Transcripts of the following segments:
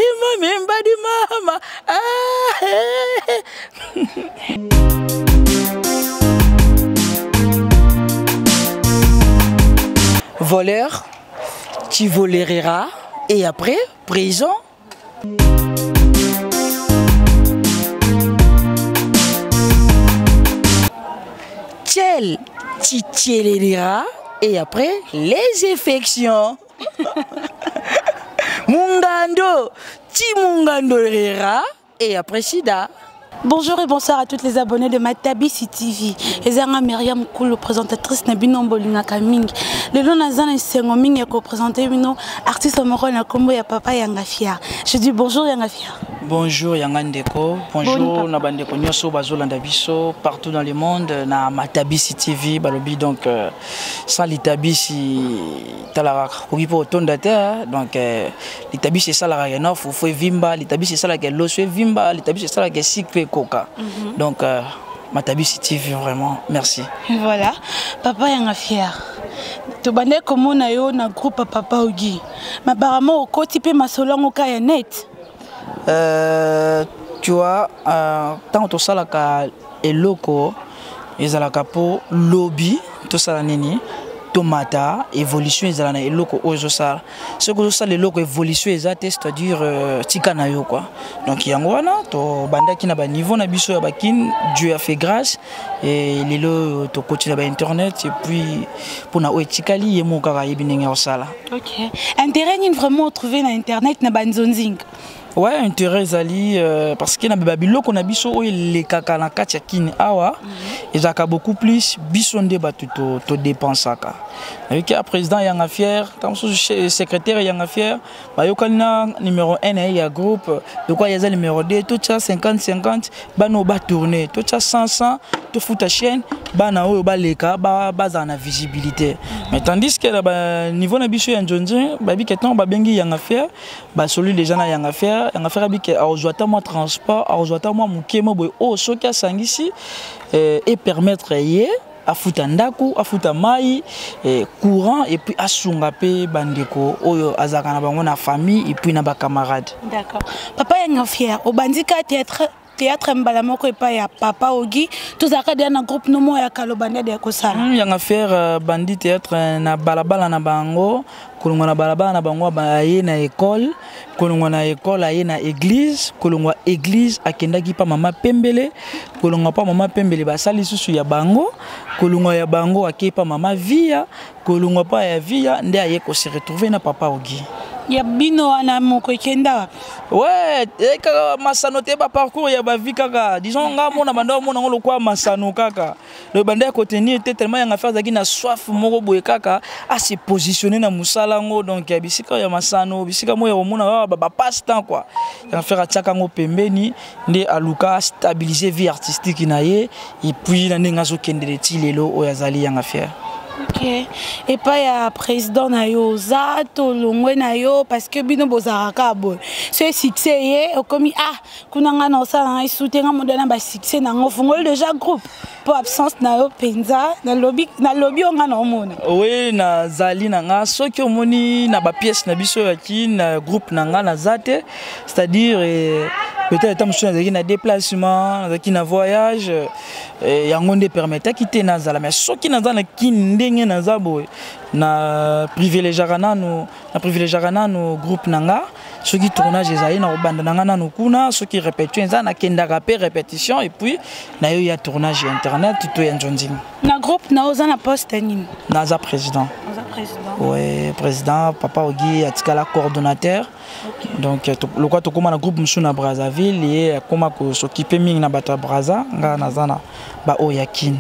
Imami mbadi mama. Ah, eh. Voleur, tu voleras et après, prison. Tchel, tu tchelleras et après, les infections. Mungando, tu mungandorera et après sida. Bonjour et bonsoir à toutes les abonnés de Matabisi TV. Ezanga Myriam Kulu, présentatrice na bino bolingaka mingi. Lelo naza na esengo mingi ya koprésenter bino artiste moko na kombo ya papa Yanga Fier. Je dis bonjour Yanga Fier. Bonjour Yanga Ndeko, bonjour na bandeko nyonso bazolanda biso partout dans le monde na Matabisi TV balobi donc euh, sans litabisi talaka koki po otonda te donc euh, litabisi esalaka ke no fufu evimba litabisi esalaka loso evimba litabisi esalaka sucre ekoka mhm. donc euh, matabisi tv vraiment merci voilà papa yanga fier tobandaki komona yo na groupe ya papa ogi mais apparemment okoti mpe masolo yango ka ya net euh, tu vois euh, ntango tosalaka eloko ezalaka mpo lobi tosala nini tomata évolution ezala na eloko oyo ozosala soki ozosala eloko évolution eza te c'est-à-dire euh, tika na yo quoi donc yango wana tobandaki na baniveau na biso ya bakin dieu a fait grâce et lelo tokoti na bainternet et puis mpona oyo etikali ye moko kaka ayebi ndenge ya kosala ok intérêt nini vraiment otrouve na internet na banzonzinga ouais intérêt ezali euh, parce que na babiloko na biso oyo elekaka na kati ya kini awa mm -hmm. ezalaka beaucoup plus biso nde bato todépensaka to nayoki ya président yanga fier ntango mosusu secrétaire yanga fier bayokani na numéro 1 na ye ya groupe lokola ye aza numéro 2 totya 50 50 bana oyo batourne totya 100 100 tofuta chaîne bana oyo baleka bazala na visibilité mais tandis que na baniveau na biso ya nzonzi bayebi ke ntango babengi yanga fier basoli deja na yanga fer yanga fer abike akozwa ata mwa transport akozwa ata mwa moke mo boye oyo soki asangisi eh, epermettre ye afuta ndako afuta mai eh, courant et puis asunga mpe bandeko oyo azalaka na bango na famille et puis na bacamarade d'accord papa yanga fier obandi ka théâtre théâtre mbala moko epai ya papa ogi tozalaka deya na groupe no moko ya kaloba nde deya kosala hmm, yanga faire euh, bandi théâtre euh, na balabala na bango kolongwa na balabala na bango aye na école kolongwa na école aye na église kolongwa église akendaki pa mama pembele kolongwa pa mama pembele basali lisusu ya bango kolongwa ya bango akei pa mama via kolongwa pa ya via nde aye kose retrouver na papa ogi ya bino wana moko ekenda wapi ouais eh, kaka masano te baparcours ya bavie kaka disons nga mona banda omona yango lokola masano kaka donc banda ya kotenir te tellement yanga fe azalaki na soif moko boye kaka ase positionne na mosala yango donc ya bisika ya masano bisika moko ya komona kaka bapasse temps quoi yanga fere atiaka yango pembeni nde aluka stabiliser vie artistique na ye et puis na ndenge azokendele ti lelo oyo azali yanga fier ok epai ya président na yo oza tolongwe na yo parce que bino bozalaka kaka boye so succès ye okomi ah kuna ngai na osala ngai su te ngai modele na basuccès na yango ofungoli déjà groupe mpo absence na yo mpenza nalobi oyo ngai na omona oui nazali na nga soki omoni na bapièce na biso ya kin na groupe na nga naza te c'est-à-dire eh, peut-être ata mosusu nazalaki na déplacement nazalaki na voyage eh, yango nde permetaki te nazala mais soki naza na kin ndenge naza boye na privilégiaka nanu na privilégiaka nanu groupe na nga soki tournage ezali na kobanda na nga nanu kuna soki répétition eza nakendaka mpe répétition et puis nayo ya tournage ya internet to ya nzonzing na groupe na oza na poste nini naza président oza président ouais président papa ogi atikala coordonnateur okay. donc euh, lokola tokóma na groupe mosusu na brazzaville ye akóma kosokipe mingi na bato ya braza nga naza na baoyo ya kin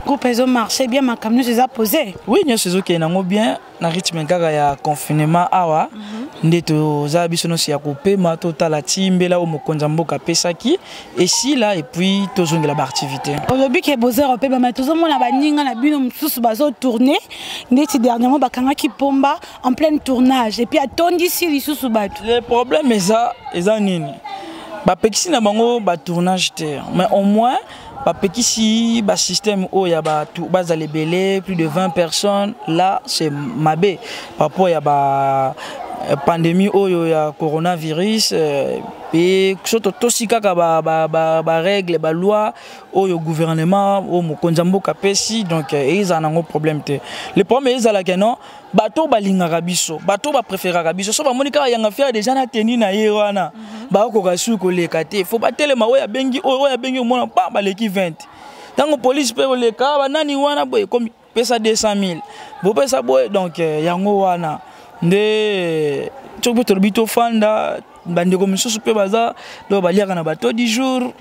groupe ezomarche bien makambo nyonso eza posé oui nyonso ezokende yango bien na rythme kaka ya confinement awa mm -hmm. nde toza biso nyonso ya kopema totala ti mbela oyo mokonzi ya mboka apesaki esila epuis tozongela baactivité olobi ke boza kopema mai tozomona baninga na bino mosusu bazotourne ndeti dernièrement bakangaki pomba en plein tournage epuis atondisi lisusu bato le problème eza eza nini bapekisi na bango batournage te mais au moins Bapekisi basystème oyo ya bato bazala ebele, plus de 20 personnes. Là, c'est mabe par rapport ya ba pandémie oyo ya coronavirus. E so totosi kaka barègle, baloi oyo gouvernement, oyo mokonzi ya mboka apesi, donc ezala nango problème te. Le problème ezalaka non, bato balingaka biso, bato bapréféraka biso, so bamoni kaka Yanga Fier déjà na teni na ye wana, bakokoka su koleka te. Fo batelema, oyo abengi oyo, oyo abengi, omona pa baleki 20. Ntango police mpe koleka, banani wana boye, ekomi pesa 200 000, bopesa boye. Donc yango wana nde soki mpe tolobi tofanda, bandeko misusu mpe baza, donc baliaka na bato du jour.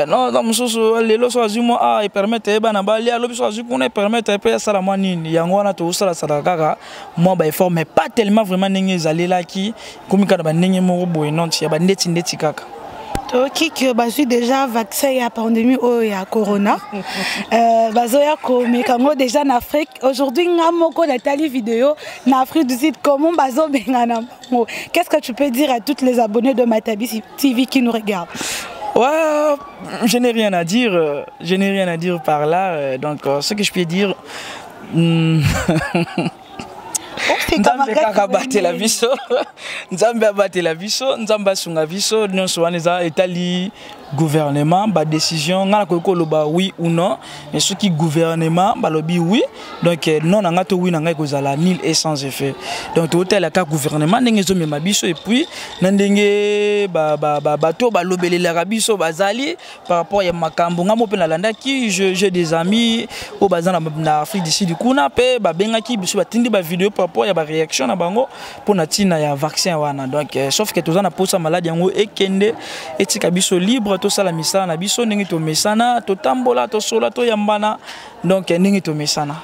Non, za mosusu lelo so azwi mwa a epermettre ye bana balia, alobi so azwi kuna epermettre mpe asala mwa nini. Yango wana tozosalasala kaka mwa baeffort, mais pas tellement vraiment ndenge ezalelaki. Komi kaka na bandenge moko boye, noti ya bandeti ndeti kaka. Toyoki ke bazwi déjà vaccin ya pandémie oyo ya corona, bazoya komeka yango déjà na Afrique. Aujourd'hui nga moko natali vidéo na Afrique du Sud, comment bazobengana bango. Qu'est-ce que tu peux dire à toutes les abonnés de Matabi TV qui nous regardent? Ouais, je n'ai rien à dire. Je n'ai rien à dire par là. Donc, ce que je peux dire, Nzambe kaka abatela biso, Nzambe abatela biso, Nzambe asunga biso. Nyonso wana eza etali gouvernement, badécision. Ngai nakoki koloba oui ou non, mais soki gouvernement balobi oui, donc non na ngai to oui na ngai ekozala nul et sans effet. Donc tokotalaka gouvernement ndenge ezomema biso, et puis na ndenge bato balobelelaka biso bazali par rapport ya makambo. Ngai mo mpe nalandaki, j'ai des amis oyo baza na Afrique du Sud kuna mpe babengaki biso, batindi bavideo par rapport ya baréaction na bango mpo na ntina ya vaccin wana. Donc sauf ke toza na posa maladi yango ekende, etika biso libre, tosala misala na biso ndenge tomesana, totambola, tosola, toyambana, donc ndenge tomesana.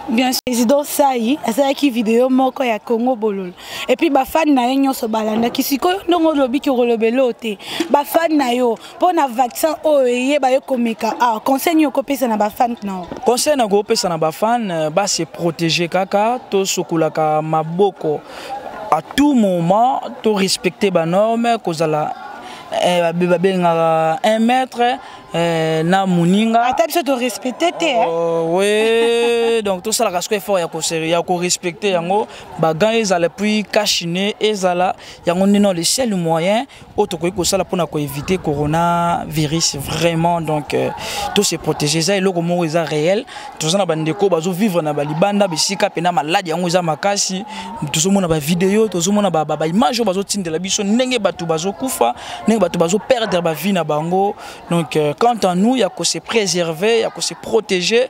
Bien sûr, président Sai asalaki video moko ya Congo bololo, et puis bafani na ye nyonso balandaki. Sikoyo ndongo olobiki, kolobela oyo te, bafani na yo mpo na vaccin oyo eyeba yo komeka awa, conseil nini okopesa na bafani na yo? Conseil na kopesa na bafan, base protéger kaka, tosokolaka maboko à tout moment, to respecter banorme, kozala babengaka 1 mètre na moninga. Ata biso torespecte te. Oh, oui, donc tosalaka siko effort ya korespecte yango, bagants ezala, puis cache-nez ezala. Yango nde no le seul moyen oyo tokoki kosala mpona koéviter coronavirus vraiment. Donc to se protéger, eza eloko moko eza réel. Toza na bandeko bazovivre na balibanda, bisika mpena maladi yango eza makasi. Tozomona bavideo, tozomona baimage oyo bazotindela biso, ndenge bato bazokufa, ndenge bato bazoperdre bavie na bango. Donc quant à nous, ya kose préserver, ya kose protéger,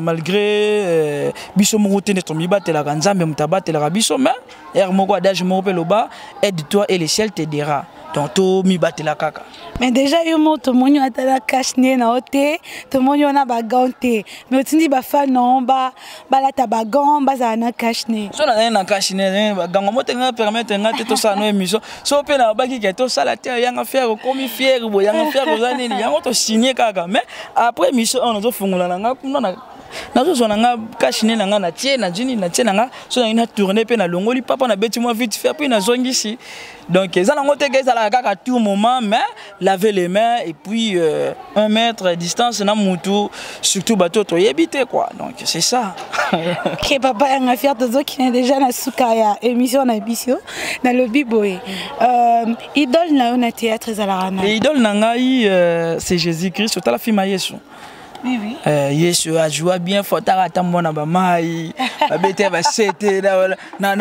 malgré biso moko te nde tomibatelaka, Nzambe moto abatelaka biso. Mais ere moko, adage moko mpe loba: «Aide toi et le ciel t'aidera.» Donc tomibatela kaka. Mais déjà yo mo tomoni ata na cache-nez na yo te, tomoni yo na bagants te, mais otindi bafan na balata bagants, bazala na cache-nez. So nazali na cache-nez, bagango mo te nga permettre nga te tosala no émission. So mpe na babaki ke tosala te, Yanga Fier okomi fier boye, Yanga Fier oza nini, yango tosigne kaka. Mais après émission oyo, nazofungola na nga kuna, nazozwa na nga cache-nez na nga, na tie na jini, na tie na nga. So nangi na tourne mpe, nalongoli papa, nabeti mwa vite fait, puis nazongisi. Donc eza nango te ke ezalaka kaka tout moment, mais laver les mains et puis 1 mètre distance na mutu, surtout bato toyebi te quoi. Donc c'est ça. Ok, papa Yanga Fier, tozokende déjà na suka ya émission na biso. Nalobi boye, idole na yo na théâtre ezalaka na? Idole na ngai, c'est Jésus Christ. Otala film ya Yesu? Oui. Yesu ajoua bien fort, ata ata mwana bamai babete basete na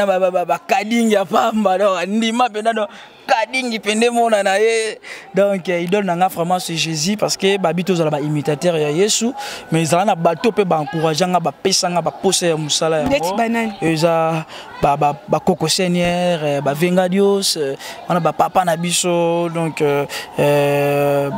bakadingi ya pamba, donc ndima mpenza, donc kadingi mpe mona na ye. Donc idole na nga vraiment, c'est Jésus, parce que babi tozala baimitateur ya Yesu. Mais ezala na bato mpe baencourage nga, bapesa nga baposa ya mosala. Yango eza bakoko seigneur, bavenga dios wana, bapapa na biso, donc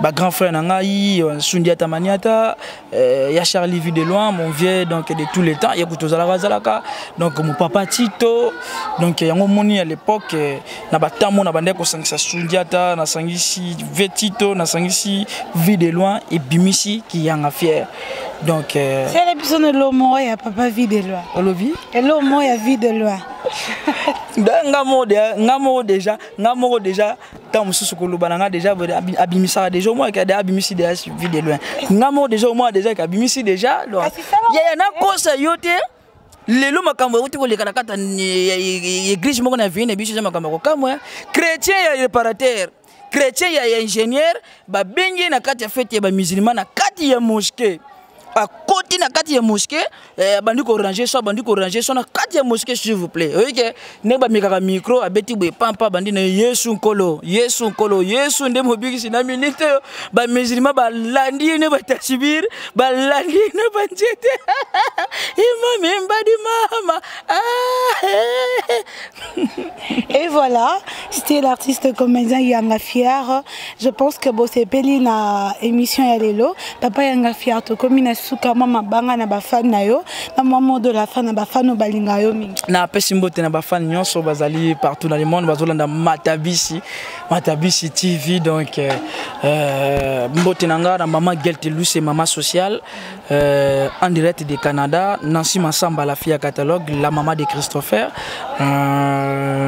bagrand frère na ngai Sundiata Maniata, ya Charlie Vue de loin, mon vieux, donc de tous les temps ye kutu ozalaka. Ezalaka donc mopapa Tito. Donc yango moni à l'époque na batambo na bandaki kosangisa Sundiata, nasangisi ve Tito, nasangisi Vie de Loin, ebimisi Kiyanga Fier. Donc sele biso na elo moko ya papa Vie de Loin. Olobi? Elo moko ya Vie de Loin. Nga moko déjà ntango mosusu koloba na nga déjà abimisaka déjà omoi kade abimisi déjà Vie de Loin. Nga moko déjà omoi déjà abimisi déjà. Donc yaya, nakosa yo te. Lelo makambo euti koleka na kati ya église moko na vie na biso, eza makambo ya kokamwa. Chrétien ya réparateur, chrétien ya ingénieur, babengi ye na kati ya fête ya bamusulman na kati ya mosquée. Akoti na kati ya mosquée, abandi koranger so, abandi koranger so na kati ya mosquée. S'il vous plaît, oyebi ke ndenge bamekaka micro, abeti boye pampa, abandi na Yesu Nkolo, Yesu Nkolo, Yesu nde mobikisi. Na minute oyo bamusulman balandi ye ne batasibir, balandi ye na banzete, imami mbadi mama. Et voilà, c'était l'artiste comédien Yanga Fier. Je pense que bosepeli na émission ya lelo. Papa Yanga Fier, tokomi na suka. Mwa mabanga na bafan na yo, na mwa mot de la fin na bafan oyo balinga yo mingi. Napesi mbote na bafan nyonso bazali partout dans le monde, bazolanda Matabisi, Matabisi TV. Donc mbote na nga na mama Gelte Luce, mama sociale, en direct de Canada, Nancy Massamba, la fille à catalogue, la maman de Christopher.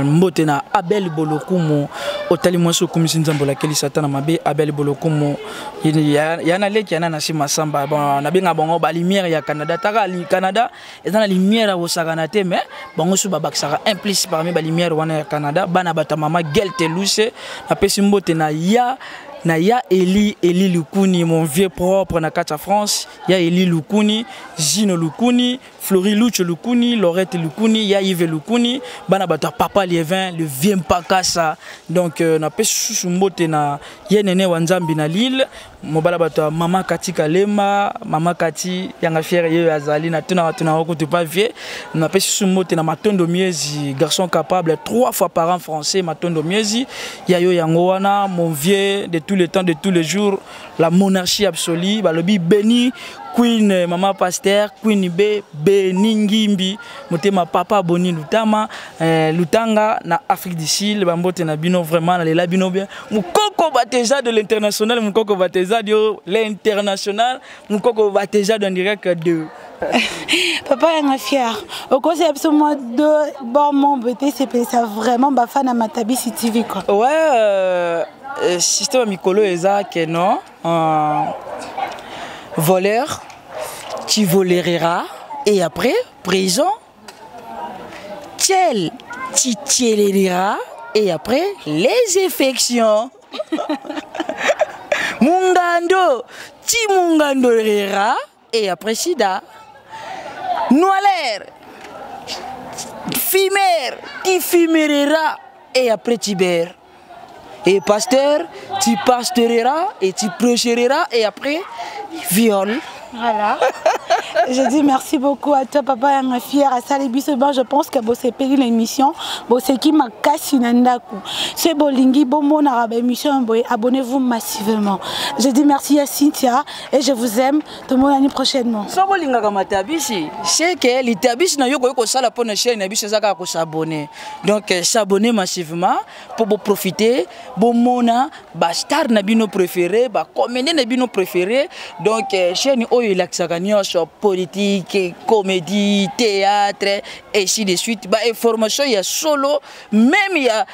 Mbote na Abel Bolokumu, otali mwasi okumisi Nzambe, olakeli Satan na mabe. Abel Bolokumu ya na leki ya na Nancy Massamba. Bon, nabenga bango balumière ya Canada. Taka Canada eza na lumière ya kosakana te, mais bango so babakisaka un plus parmi balumière wana ya Canada, bana bato ya mama Gelte Luce. Napesi mbote na ya Eli, Eli Lukuni, mon vieux propre na kati ya France, ya Eli Lukuni, Gino Lukuni, Flori Lucho Lukuni, Lorette Lukuni, ya Yves Lukuni, bana bato ya papa Lievin, le vieux Mpakasa. Donc napesi susu mbote na ye nene wa Nzambi na Lille, mobala bato ya mama Kati Kalema, mama Kati Yanga Fiere, ye azali na tuna tuna kutu pas vieux. Napesi susu mbote na Matondo Miezi, garçon capable, trois fois par an français. Matondo Miezi ya yo yango wana, mon vieux de tous les temps, de tous les jours, la monarchie absolue. Balobi béni Queen, mama pasteur Queen B, Beni Ngimbi, motema papa Boni Lutama, Lutanga na Afrique du Sud. Bambote na bino vraiment, nalela bino bien. Mukoko Bateza de l'international, Mukoko Bateza de l'international, Mukoko Bateza en direct de Papa Yanga Fier, okosi biso mwa deux bons mots te, sepelisa vraiment bafan na Matabisi TV quoi. Ouais, système ya mikolo eza ke non, voleur, tu voleras et après prison. Tchel, tu tchelleras et après les infections. Mungando, tu mungandoreras et après sida. Noilère, fumeur, tu fumeras et après tuber. Et pasteur, tu pasteureras et tu prêcheras et après viol. Voilà. Je dis merci beaucoup à toi, papa Yanga Fier, asali biso. Bon, je pense que bosepeli l'émission, boseki makasi na ndako. Soki bolingi bomona ba émission boye, abonnez-vous massivement. Je dis merci à Cynthia et je vous aime. Tout le monde prochainement. Soki olingaka Matabisi, seke litabisi na yo koki kosala mpo na chaîne na biso eza kaka kos'abonner. Donc s'abonner massivement mpo boprofite bomona bastar na bino préféré, bacomédien na bino préféré. Donc chaîne oyo elakisaka nyonso: politique, comédie, théâtre, ainsi de suite, bainformation ya solo, même ya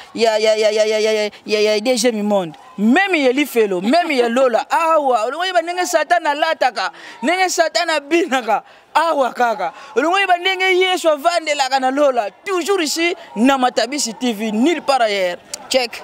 deuxième monde, même ya lifelo, même ya lola. Awa olingo oyeba ndenge Satan alataka, ndenge Satan abinaka, awa kaka. Olingo oyeba ndenge Yesu avandelaka na lola, toujours ici na Matabisi TV, nulle part ailleurs. Check.